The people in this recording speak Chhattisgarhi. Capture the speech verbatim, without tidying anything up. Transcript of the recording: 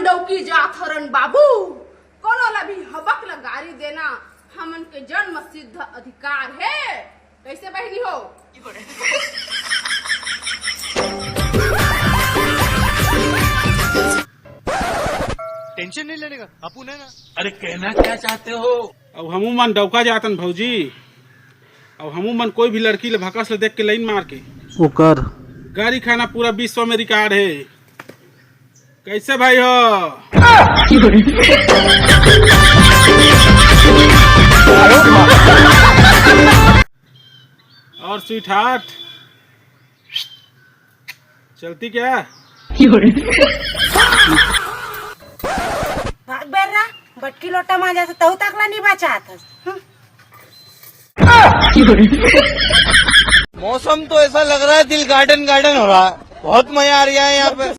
चौकी जात हरन बाबू, कोनो ला भी हबक ला गारी देना हमन के जन्म सिद्ध अधिकार हे। कैसे बहिनी हो? टेंशन नहीं लेने का, अपन है ना। अरे, कहना क्या चाहते हो? अब हमू मन डौका जातन भौजी। अब हमू मन कोई भी लड़की ले भकस ले देख के लाइन मार के ओकर गारी खाना पूरा विश्व में रिकॉर्ड है। कैसे भाई हो? और स्वीटहार्ट, चलती क्या? भाग बेर्रा, बटकी लोटा मांजा से तहू तक ला नहीं बचात हस। हम्म। मौसम तो ऐसा लग रहा है, दिल गार्डन गार्डन हो रहा है। बहुत मजा आ रहा है यहाँ पे।